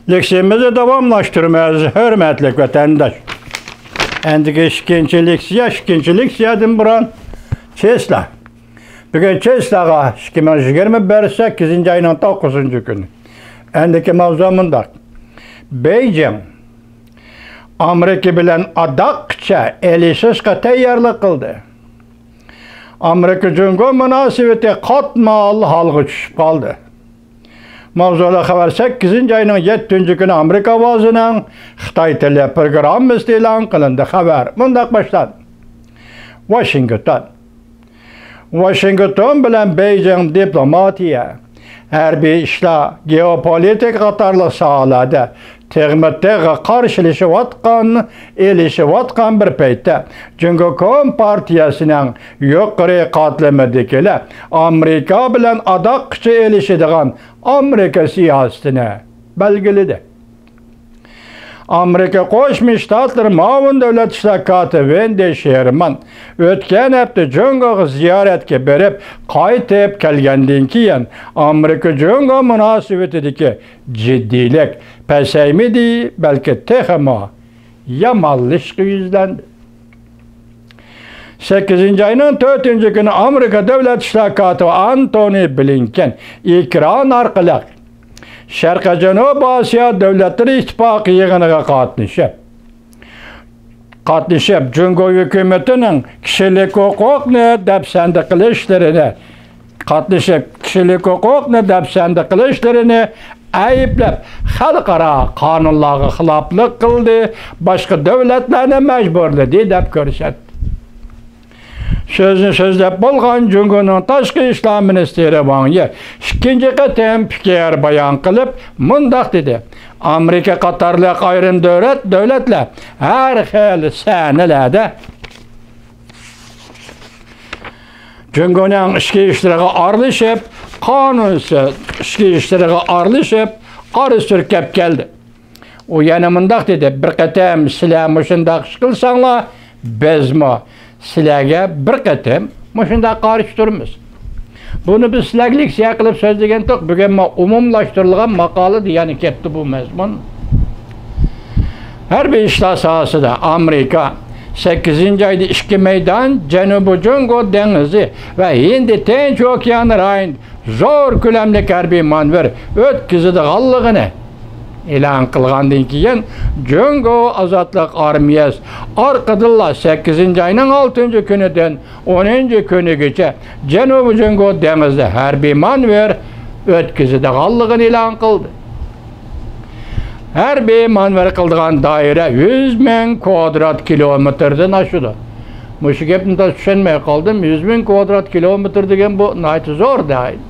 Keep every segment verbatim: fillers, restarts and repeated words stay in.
لېكسىيەمىزنى داۋاملاشتۇرىمىز، ھۆرمەتلىك ۋەتەنداش. ئەندىكى ئىككىنچى لېكسىيە، ئىككىنچى لېكسىيەدىن بۇرۇن چېسلا. بۈگۈن چېسلاغا ئىككى مىڭ يىگىرمە بىر سەككىزىنچى ئاينىڭ توققۇزىنچى كۈنى. ئەندىكى ماۋزۇ مۇنداق. بېيجىڭ ئامېرىكا بىلەن ئاداققىچە ئېلىشىشقا تەييارلىق قىلدى. ئامېرىكا جۇڭگو مۇناسىۋىتى قاتمال ھالغا چۈشۈپ قالدى. ماۋزۇلۇق خەۋەر سەككىزىنچى ئاينىڭ يەتتىنچى كۈنى ئامېرىكا ئاۋازىنىڭ خىتاي تىلى پروگراممىسىدا ئېلان قىلىندى. خەۋەر مۇنداق باشلاندى. ۋاشىنگتون. ۋاشىنگتون بىلەن بېيجىڭ دىپلوماتىيە، ھەربىي ئىشلار، گېئوپولىتىكا قاتارلىق ساھەلەردە تېخىمۇ تېخى قارشىلىشىۋاتقان، ئېلىشىۋاتقان بىر پەيتتە، جۇڭگو كومپارتىيەسىنىڭ يۇقىرى قاتلىمىدىكىلەر ئامېرىكا بىلەن ئاداققىچە ئېلىشىدىغان ئامېرىكا سىياسىتىنى بەلگىلىدى. ئامېرىكا قوشما شتاتلىرى مۇئاۋىن دۆلەت ئىشلار كاتىپى ۋېندى شېرمان ئۆتكەن ھەپتە جۇڭگوغا زىيارەتكە بېرىپ، قايتىپ كەلگەندىن كېيىن، ئامېرىكا جۇڭگو مۇناسىۋىتىدىكى جىددىيلىك پەسەيمىدى، بەلكى تېخىمۇ يامانلىشىشقا يۈزلەندى. سەككىزىنچى ئاينىڭ تۆتىنچى كۈنى ئامېرىكا دۆلەت ئىشلار كاتىپى ئانتونى بلىنكېن ئېكران ئارقىلىق شەرقىي جەنۇبىي ئاسىيا دۆلەتلىرى ئىتتىپاقى يىغىنىغا قاتنىشىپ، قاتنىشىپ، جۇڭگو ھۆكۈمىتىنىڭ كىشىلىك ھوقۇقنى دەپسەندە قىلىشلىرىنى، قاتنىشىپ، كىشىلىك ھوقۇقنى دەپسەندە قىلىشلىرىنى ئەيىبلەپ، خەلقئارا قانۇنلارغا خىلاپلىق قىلدى، باشقا دۆلەتلەرنى مەجبۇرلىدى، دەپ كۆرسەتتى. سۆزنى سۆزلەپ بولغان جۇڭگونىڭ تاشقى ئىشلار مىنىستىرى ۋاڭ يى ئىككىنچى قېتىم پىكىر بايان قىلىپ، مۇنداق دېدى: ئامېرىكا قاتارلىق ئايرىم دۆلەت، دۆلەتلەر ھەر خىل سەھنىلەردە جۇڭگونىڭ ئىچكى ئىشلىرىغا ئارىلىشىپ، قانۇنسىز ئىچكى ئىشلىرىغا ئارىلىشىپ، ئارا سۈركەپ كەلدى. ئۇ يەنە مۇنداق دېدى: بىر قېتىم سىلەر مۇشۇنداق ئىش قىلساڭلار، بىزمۇ سىلەرگە بىر قېتىم مۇشۇنداق قارشى تۇرىمىز. بۇنى بىز سىلەرگە لېكسىيە قىلىپ سۆزلىگەنتۇق، بۈگۈن مۇ-، ئومۇملاشتۇرۇلغان ماقالىدە يەنە كەتتى بۇ مەزمۇن. ھەربىي ئىشلار ساھەسىدە ئامېرىكا سەككىزىنچى ئايدا ئىككى مەيدان، جەنۇبىي جۇڭگو دېڭىزى ۋە ھىندى تىنچ ئوكيانى رايونىدا زور كۆلەملىك ھەربىي مانېۋىر ئۆتكۈزىدىغانلىقىنى ئېلان قىلغاندىن كېيىن، جۇڭگو ئازادلىق ئارمىيەسى ئارقىدىنلا سەككىزىنچى ئاينىڭ ئالتىنچى كۈنىدىن ئونىنچى كۈنىگىچە جەنۇبىي جۇڭگو دېڭىزىدا ھەربىي مانېۋىر ئۆتكۈزىدىغانلىقىنى ئېلان قىلدى. ھەربىي مانېۋىر قىلىدىغان دائىرە يۈز مىڭ كۋادرات كىلومېتىردىن ئاشىدۇ. مۇشۇ گەپنى تازا چۈشەنمەي قالدىم. يۈز مىڭ كۋادرات كىلومېتىر دېگەن بۇ ناھايىتى زور دائىرە.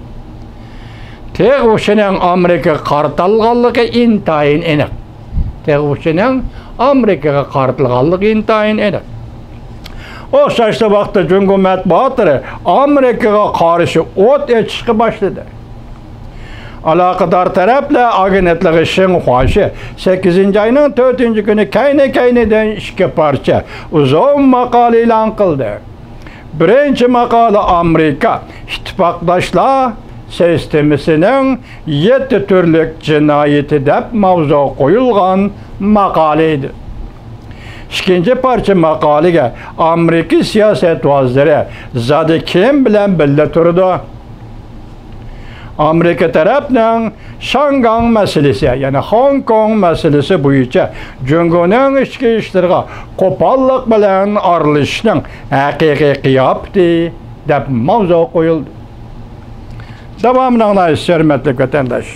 تېخى ئۇچىنىڭ ئامېرىكىغا قارىتىلغانلىقى ئىنتايىن ئېنىق. تېخى ئۇچىنىڭ ئامېرىكىغا قارىتىلغانلىقى ئىنتايىن ئېنىق. ئوخشاشلا ۋاقىتتا جۇڭگو مەتبۇئاتلىرى ئامېرىكىغا قارشى ئوت ئېچىشقا باشلىدى. ئالاقىدار تەرەپلەر ئاگېنتلىقى شىنخۇا شى سەككىزىنچى ئاينىڭ تۆتىنچى كۈنى كەينى-كەينىدىن ئىككى پارچە ئۇزۇن ماقالە ئېلان قىلدى. بىرىنچى ماقالە ئامېرىكا ئىتتىپاقداشلار سىستېمىسىنىڭ يەتتە تۈرلۈك جىنايىتى دەپ ماۋزۇ قويۇلغان ماقالە ئىدى. ئىككىنچى پارچە ماقالىگە ئامېرىكا سىياسەتۋازلىرى زادى كىم بىلەن بىللە تۇرىدۇ؟ ئامېرىكا تەرەپنىڭ شياڭگاڭ مەسىلىسى، يەنى خوڭكوڭ مەسىلىسى بويىچە جۇڭگونىڭ ئىچكى ئىشلىرىغا قوپاللىق بىلەن ئارىلىشىشنىڭ ھەقىقىي قىياپىتى دەپ ماۋزۇ قويۇلدى. داۋامىنى ئاڭلايسىز، ھۆرمەتلىك ۋەتەنداش.